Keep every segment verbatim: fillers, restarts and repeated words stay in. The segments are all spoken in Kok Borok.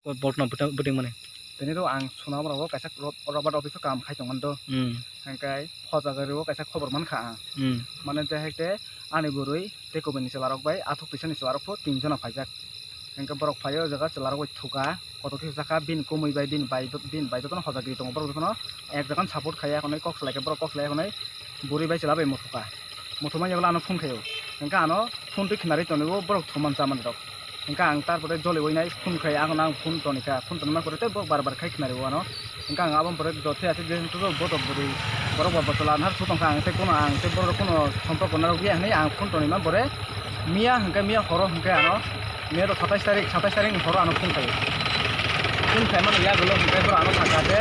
Bo-, borokno bwtang-, bwtwingmani. Tini ro ang Sonamara o kaisa ro-, robot office o kam khai tongmani do. Hmm. Hingkai Hojagari o kaisa khobor mankha ang. Hmm. Mane je hai khe ani bwrwi tei kubuni chwlarok bai athuk twisani chwlarok pho tin jona phaijak. Hingke borok phai o jaga chwlarok bai thuka, kotor khe sakha bini kumui bai bini bai, bini bai jotono Hojagiri tongo borok jotono ek jaga no support khai ya hwnwi kok salai khe borok kok salai ya hwnwi bwrwi bai chwla bai muthukha. Muthumani yagulo ano phone khaio. Hingke ano phone twi khnarwi tonwi o borok thuman chamani rok. Hingke ang tarpore joliui nai phone khai, ano nang phone tonikha, phone tonima pore tei borok bar bar khai khnarwi o ano. Hingke ang aboni pore jothe aswk je hwnkhe botok bwrwi borok bo bwchwla anhar su tongkha, ang tei kuno, ang tei borok kuno somporko narwkya hwnwi ang phone tonima pore miya hwnkhe, miya horo hwnkhe ano, miya to satais tarik, satais tarik ni horo ano phone khaio. Phone khaimani yagulo hwnkhe borok ano sakha je,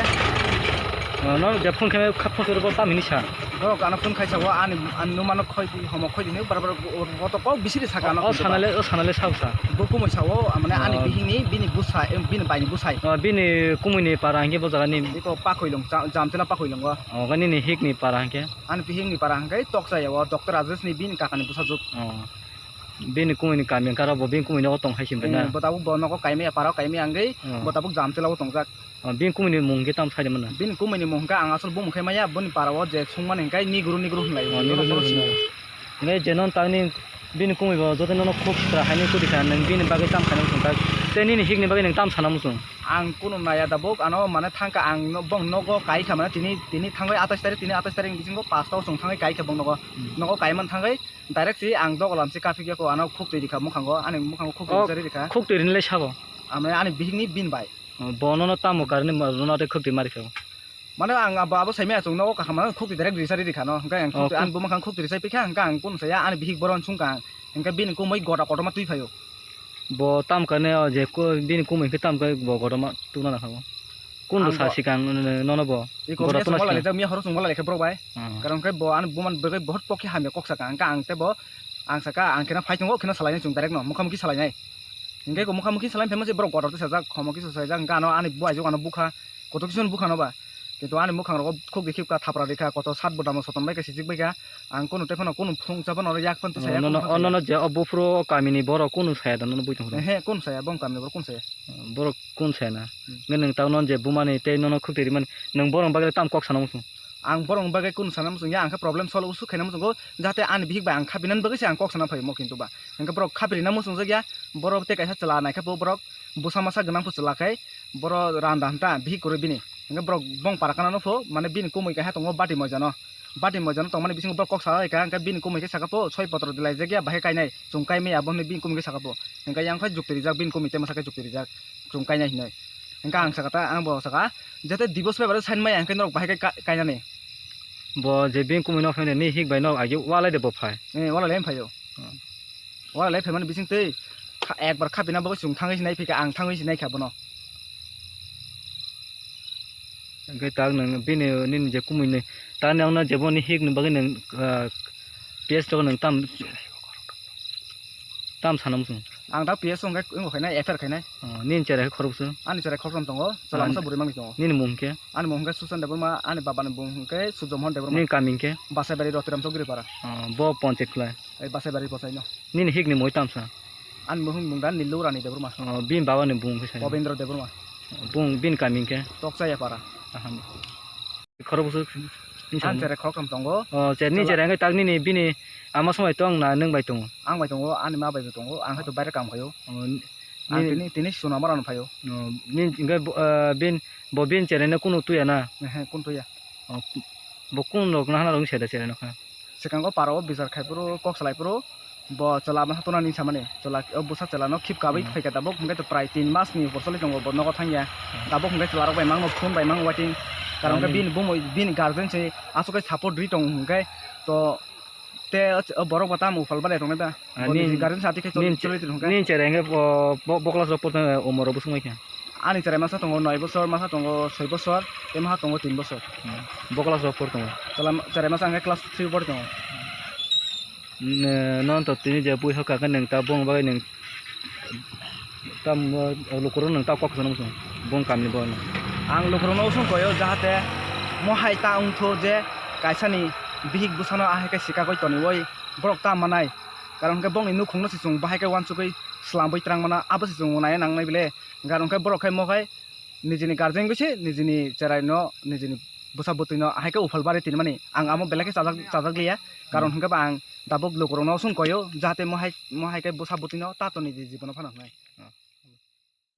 Ah, no, je phone khe kha phone khe bo tam hinwi sa. Borok ano phone khai sao, ani, ani numa no khoi di, homo khoi di hinwi bar bar o, o to kok bisiri saka ano. O sanale, o sanale sao sa. Bo kumui sao, mane ani Ah. bihikni, bini bwsai, em, bini baini bwsai. Ah, bini kumui ni para hwnkhe bo jaga ni. Iko Pakhoilong, Ja-, Jamchela Pakhoilongo. O, gani ni hik ni para hwnkhe. Ani bihikni para hwnkhe Tokchaya o, Doctor Rajesh ni bini kaka ni bwsajwk. O. Bini kumui ni kami hwnkhe aro bo bini kumui nogo tong hai se hwnkhe na. Eh, bo tabuk bo nogo kaimaya, para o kaimaya hwnkhe, Oh. bo tabuk Jamchela o tongjak. O, bini kumui ni mung hwnkhe tamo sai de mano? Bini kumui ni mung hwnkhe ang asol bumung khe maya, boni para o je sungmani hwnkhe Niguru Niguru hwnlai. Oh, Niguru Niguru hwnlai. Hwnkhe je non tangni bini kumui bo joto nono khuk sitra haini kudi kha, nwng bini bagwi tam khaina muchung tak. Tei nini hikni bagwi nwng tam sana muchung? Ang kunu naya tabuk, ano mane thangkha ang no-, bong nogo kai kha mane tini, tini thangwi atais tarik, tini atais tarik ni bisingo paanch ta o chwng thangwi kai kha bong nogo. Hmm. Nogo kai man thangwi direct si ang dogolam si kaphik ya ko, ano khuk twi rikha mukhango, ani mukhango khuk twi Oh, rijari rikha. Khuk twi rinilai sabo? Amne ani bihikni bin bai. Oh, bo nono tamo karni ma-, nono tei khuk twi ma rikha? Mane ang abo, abo saimaya chwng nogo kaham ano khuk twi direct rijari rikha no. Hwnkhe ang Oh, khuk twi, khuk ani bumukha khuk twi rijai pikha, hwnkhe ang kunu saya ani bihik boron sungkha ang. Hwnkhe bini kumui gota kotorma twi phaio. Bo tam kane o je ko-, bini kumui khe tam khe bo kotorma tuna na kha bo. Kun bo Ang sa bo sikang nono bo. Iko Gora miya tuna chwng wala sikang. Lijak, miya horo chwng wala lekhe borok bai. Hmm. Karon khe bo ani buman bagwi bohot pokhe hamya kok saka. Hwnkhe ang tei bo, ang saka ang kheno phai tongo, kheno salainai chwng direct no, mukha mukhi salainai. Hwnkhe ko mukha mukhi salainai phaima se borok kotor tei sajak, khomo kisa sajak, hwnkhe ano ani buaijok ano bukha, kotor kisa no bukha no ba. Kintu ani mukhang rogo khuk rikha, thapra rikha, kotor sat bodamo sotom bai khe sijik bai kha. Ang kunu tei phano kunu phung cha phano yak phano tei saya. Nono, kunu phano saya. Nono je o buphuru kamini borok kunu saya da nono bui tong phuru? He, kunu saya, bong kamini borok kunu saya. Borok kun sana. Hmm. Nge nwng tamo je bumani tei nono khuk twi rimani, nwng borok bagwi tam kok sana muchung? Ang borok bagwi kun sana muchung ya, ang khe problem solve usu khaina muchungo, jate ani bihik bai ang kha binani bagwi se ang kok sana phaimo kintu ba. Hwnkhe borok kha birina muchungjak ya, borok tei kaisa chwla naikhe bo borok bwsa masa gwnang phu chwla khai, borok randa hanta bihik kwrwi bini. Hwnkhe borok bong para kana no pho, mane bini kumui kaisa tongo bati moijano. Bati moijano tongmani bisingo borok kok sa lai kha, hwnkhe bini kumui khe saka pho, soi potro dilaijak ya, bahai kainai, chwng kaimaya, abono bini kumui khe saka pho. Hwnkhe yang khe jukti rijak, bini kumui tei masa khe jukti rijak. Chwng kainai hinwi. Hwnkhe ang saka ta, ang bo saka, jete divorce paper o sign maya hwnkhe norok bahai khe ka-, kainani. Bo je bini kumui no phainai, ni hik bai no agi walai de bo phai. Eh, walai le phaio. Hmm. Walai le phaimani bising twi kha-, ekbar khapina bagwi chwng thangwi sinai phika, ang thangwi sinai kha bono. Hwnkhe tak nwng bini nini je kumui ni, tak nwng no je boni hik ni bagwi nwng, ah, P S rok nwng tam, tam sana muchung? Ang tak P S o hwnkhe wngkha khainai, F I R khainai. Oh, nini cherai khe khoroksa? Ani cherai khoroksa tongo, chwla masa bwrwi manwi tongo. Nini mung khe? Ani mung hwnkhe Susan Debbarma, ani baba ni mung hwnkhe Surjamon Debbarma. Nini kami hwnkhe? Basaibairi Rotiram Chowdhury para. Oh, bo ponchek khlai? Ei Basaibairi pochaino. Nini hik ni mui tamsa? Ani mung, mung da Nilu Rani Debbarma. Oh, bini baba ni bung khe sai? Pobindra Debbarma. Bung bini kami hwnkhe? Tokchaya para. Aham. Khorok bwswk ni Ang samung? Cherai khoroktham tongo. Oh, cherni Chwla- cherai hwnkhe tak nini bini ama swmai tong na nwng bai tongo? Ang bai tongo, ani ma bai bo tongo, ang khe to baire kam khaio. Oh, ni-, Ang nini tini, tini Sonamara no phaio. Oh, nini hwnkhe bo, ah, bin, bo bini cherai no kunu tuya na? Ehe, kunu tuya. Oh, bo kunu rok no hana rok ni sai da cherai no kha? Swkango para o bichar khai phuru, kok salai phuru, bo chwla masa tuna ni samani, chwla o bwsa chwla no khip kabui Hmm. phaikha tabuk, hwnkhe to prai tin mas ni upor choli tongo, bo nogo thangya. Hmm. Tabuk hwnkhe chwla rok bai mangno phone bai mang waiting. Karon khe Ani bini bumui, bini guardian se aswk khe support rwi tong hwnkhe to te o, o borok bo tamo uphal bade tongnai da. Ani Bo ni guardian sati khe choli, nin-, choli tong hwnkhe. Nin cherai hwnkhe bo, bo, bo class rok portong, eh, umor rok bwswk mai khe? Ani cherai masa tongo noi bosor, masa tongo soi bosor, tei maha tongo tin bosor. Hmm. Bo class rok por tongo? Chwla, cherai masa hwnkhe class three o pori tongo. N-, non to tini je bui hoka khe nwng ta bong bagwi nwng tam, lukurok nwng ta kok sana muchung bong kamni borok no. Ang lukurok no usung koyo jahate mo hai ta wngtho je kaisa ni bihik bwsano ahai khe sikagwi toniwi borok ta manai. Karon hwnkhe bongni nukhung no se chwng bahai khe uansugwi swlambwi twrang mano, abo se chwng nai nangnai bile. Karon khe borok khai mo khai nijini guardian bai se nijini cherai no, nijini bwsa bwtwi no ahai khe uphal bari tini mani. Ang amo belai khe chajak, chajak liya. Karon hwnkhe ba ang tabuk lukurok no sung koyo, jahate mo hai, mo hai khe bwsa bwtwi no tato niji jibono phano hwnwi.